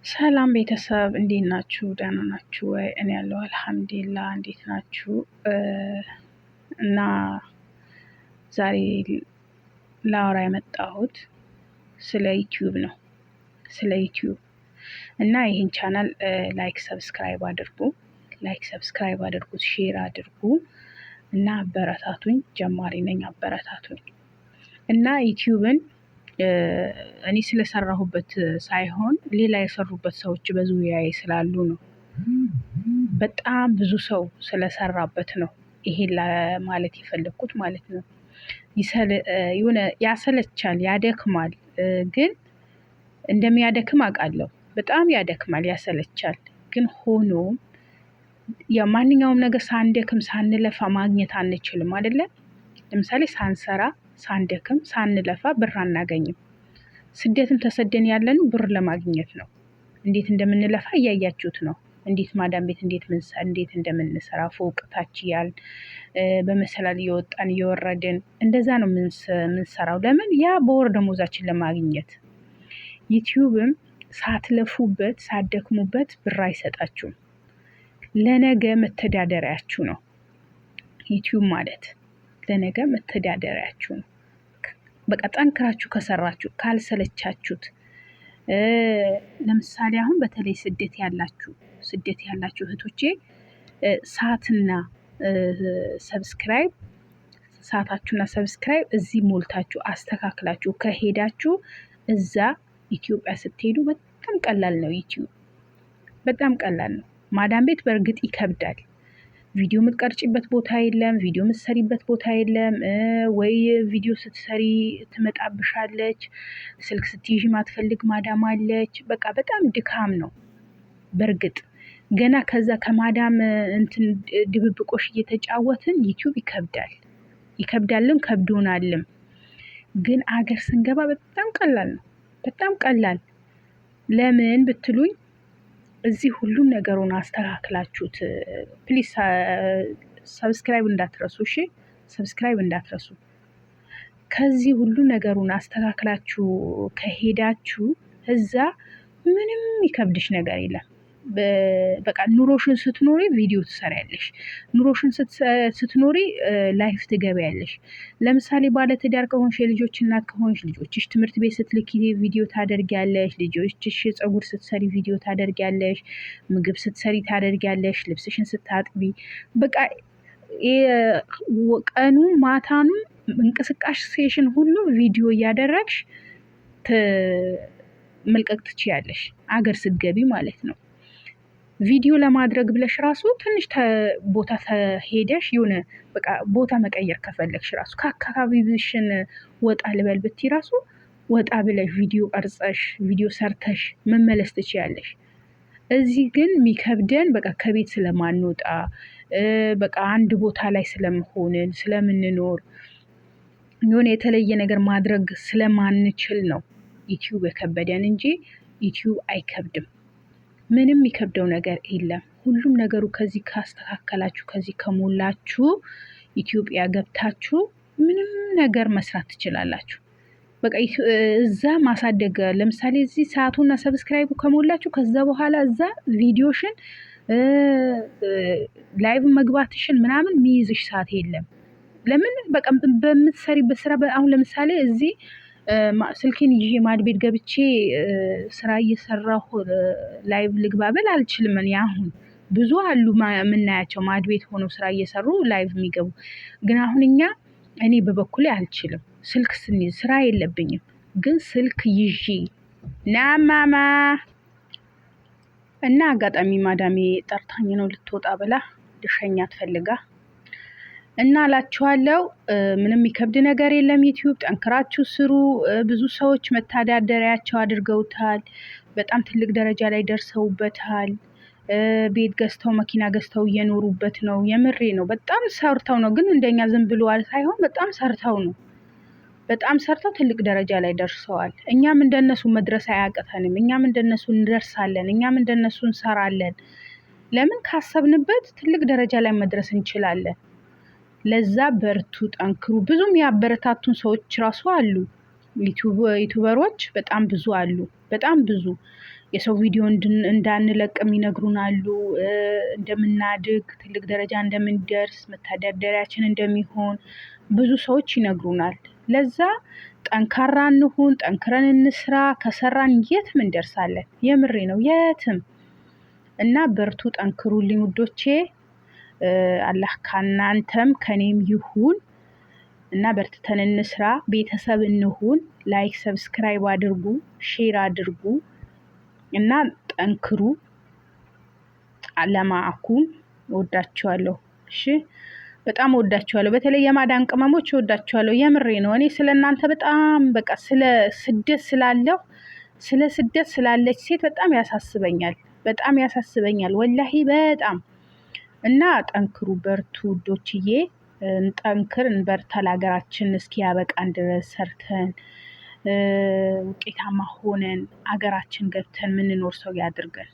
ሰላም ቤተሰብ እንዴት ናችሁ? ደህና ናችሁ ወይ? እኔ ያለው አልሐምዱሊላህ። እንዴት ናችሁ? እና ዛሬ ላወራ የመጣሁት ስለ ዩቲዩብ ነው። ስለ ዩቲዩብ እና ይህን channel like subscribe አድርጉ፣ like subscribe አድርጉት፣ share አድርጉ እና አበረታቱኝ። ጀማሪ ነኝ፣ አበረታቱኝ። እና ዩቲዩብን እኔ ስለሰራሁበት ሳይሆን ሌላ የሰሩበት ሰዎች በዙሪያዬ ስላሉ ነው። በጣም ብዙ ሰው ስለሰራበት ነው ይሄን ለማለት የፈለግኩት ማለት ነው። የሆነ ያሰለቻል፣ ያደክማል። ግን እንደሚያደክም አውቃለሁ። በጣም ያደክማል፣ ያሰለቻል። ግን ሆኖ ማንኛውም ነገር ሳንደክም ሳንለፋ ማግኘት አንችልም አይደለ? ለምሳሌ ሳንሰራ ሳንደክም ሳንለፋ ብር አናገኝም። ስደትም ተሰደን ያለን ብር ለማግኘት ነው። እንዴት እንደምንለፋ እያያችሁት ነው። እንዴት ማዳም ቤት እንዴት እንደምንሰራ ፎቅ ታች እያልን በመሰላል እየወጣን እየወረድን እንደዛ ነው የምንሰራው። ለምን ያ በወር ደሞዛችን ለማግኘት። ዩቲዩብም ሳትለፉበት ሳትደክሙበት ብር አይሰጣችሁም። ለነገ መተዳደሪያችሁ ነው። ዩቲዩብ ማለት ለነገ መተዳደሪያችሁ ነው። በቃ ጠንክራችሁ ከሰራችሁ ካልሰለቻችሁት፣ ለምሳሌ አሁን በተለይ ስደት ያላችሁ እህቶቼ ሰዓትና subscribe ሰዓታችሁና subscribe እዚህ ሞልታችሁ አስተካክላችሁ ከሄዳችሁ እዛ ኢትዮጵያ ስትሄዱ በጣም ቀላል ነው። ዩቲዩብ በጣም ቀላል ነው። ማዳም ቤት በእርግጥ ይከብዳል። ቪዲዮ የምትቀርጭበት ቦታ የለም። ቪዲዮ የምትሰሪበት ቦታ የለም። ወይ ቪዲዮ ስትሰሪ ትመጣብሻለች። ስልክ ስትይዥ ማትፈልግ ማዳም አለች። በቃ በጣም ድካም ነው። በእርግጥ ገና ከዛ ከማዳም እንትን ድብብቆሽ እየተጫወትን ዩቲዩብ ይከብዳል። ይከብዳልም ከብዶናልም። ግን አገር ስንገባ በጣም ቀላል ነው። በጣም ቀላል። ለምን ብትሉኝ እዚህ ሁሉም ነገሩን አስተካክላችሁት፣ please subscribe እንዳትረሱ፣ እሺ፣ subscribe እንዳትረሱ። ከዚህ ሁሉ ነገሩን አስተካክላችሁ ከሄዳችሁ እዛ ምንም የሚከብድሽ ነገር የለም። በቃ ኑሮሽን ስትኖሪ ቪዲዮ ትሰሪያለሽ። ኑሮሽን ስትኖሪ live ትገቢያለሽ። ለምሳሌ ባለትዳር ከሆንሽ፣ የልጆች እናት ከሆንሽ፣ ልጆችሽ ትምህርት ቤት ስትልኪ ቪዲዮ ታደርጊያለሽ። ልጆችሽ ፀጉር ስትሰሪ ቪዲዮ ታደርጊያለሽ። ምግብ ስትሰሪ ታደርጊያለሽ። ልብስሽን ስታጥቢ፣ በቃ ቀኑ ማታኑ እንቅስቃሴሽን ሁሉ ቪዲዮ እያደረግሽ መልቀቅ ትችያለሽ። አገር ስትገቢ ማለት ነው። ቪዲዮ ለማድረግ ብለሽ ራሱ ትንሽ ቦታ ሄደሽ የሆነ በቃ ቦታ መቀየር ከፈለግሽ ራሱ፣ ከአካባቢሽን ወጣ ልበል ብትይ ራሱ ወጣ ብለሽ ቪዲዮ ቀርጸሽ ቪዲዮ ሰርተሽ መመለስ ትችያለሽ። እዚህ ግን የሚከብደን በቃ ከቤት ስለማንወጣ፣ በቃ አንድ ቦታ ላይ ስለመሆንን ስለምንኖር፣ የሆነ የተለየ ነገር ማድረግ ስለማንችል ነው ዩቲዩብ የከበደን እንጂ ዩቲዩብ አይከብድም። ምንም የሚከብደው ነገር የለም። ሁሉም ነገሩ ከዚህ ካስተካከላችሁ፣ ከዚህ ከሞላችሁ ኢትዮጵያ ገብታችሁ ምንም ነገር መስራት ትችላላችሁ። በቃ እዛ ማሳደግ፣ ለምሳሌ እዚህ ሰዓቱና subscribe ኡ ከሞላችሁ ከዛ በኋላ እዛ ቪዲዮሽን live መግባትሽን ምናምን የሚይዝሽ ሰዓት የለም። ለምን በቃ በምትሰሪበት ስራ፣ አሁን ለምሳሌ እዚህ ስልኬን ይዤ ማድቤት ገብቼ ስራ እየሰራሁ live ልግባ ብል አልችልም። እኔ አሁን ብዙ አሉ የምናያቸው ማድቤት ሆነው ስራ እየሰሩ live የሚገቡ፣ ግን አሁን እኔ በበኩሌ አልችልም። ስልክ ስንይዝ ስራ የለብኝም፣ ግን ስልክ ይዤ ናማማ እና አጋጣሚ ማዳሜ ጠርታኝ ነው፣ ልትወጣ ብላ ልሸኛት ፈልጋ እና እላችኋለሁ። ምንም የሚከብድ ነገር የለም። ዩቲዩብ ጠንክራችሁ ስሩ። ብዙ ሰዎች መተዳደሪያቸው አድርገውታል። በጣም ትልቅ ደረጃ ላይ ደርሰውበታል። ቤት ገዝተው መኪና ገዝተው እየኖሩበት ነው። የምሬ ነው። በጣም ሰርተው ነው፣ ግን እንደኛ ዝም ብሎ ሳይሆን በጣም ሰርተው ነው። በጣም ሰርተው ትልቅ ደረጃ ላይ ደርሰዋል። እኛም እንደነሱ መድረስ አያቅተንም። እኛም እንደነሱ እንደርሳለን። እኛም እንደነሱ እንሰራለን። ለምን ካሰብንበት ትልቅ ደረጃ ላይ መድረስ እንችላለን። ለዛ በርቱ፣ ጠንክሩ። ብዙም ያበረታቱን ሰዎች ራሱ አሉ። ዩቱበሮች በጣም ብዙ አሉ። በጣም ብዙ የሰው ቪዲዮ እንዳንለቅም ይነግሩን አሉ። እንደምናድግ፣ ትልቅ ደረጃ እንደምንደርስ፣ መተዳደሪያችን እንደሚሆን ብዙ ሰዎች ይነግሩናል። ለዛ ጠንካራ እንሁን፣ ጠንክረን እንስራ። ከሰራን የትም እንደርሳለን። የምሬ ነው፣ የትም። እና በርቱ፣ ጠንክሩልኝ ውዶቼ። አላህ ካናንተም ከኔም ይሁን እና በርትተን እንስራ፣ ቤተሰብ እንሁን። Like፣ subscribe አድርጉ፣ share አድርጉ እና ጠንክሩ። አለማአኩም እወዳችኋለሁ። እሺ፣ በጣም እወዳችኋለሁ። በተለይ የማዳን ቅመሞች እወዳችኋለሁ። የምሬ ነው። እኔ ስለ እናንተ በጣም በቃ ስለ ስደት ስላለሁ፣ ስለ ስደት ስላለች ሴት በጣም ያሳስበኛል። በጣም ያሳስበኛል ወላሂ በጣም። እና ጠንክሩ፣ በርቱ ውዶችዬ። እንጠንክር፣ እንበርታ። ለሀገራችን እስኪያበቃን ድረስ ሰርተን ውጤታማ ሆነን አገራችን ገብተን ምንኖር ሰው ያድርገን።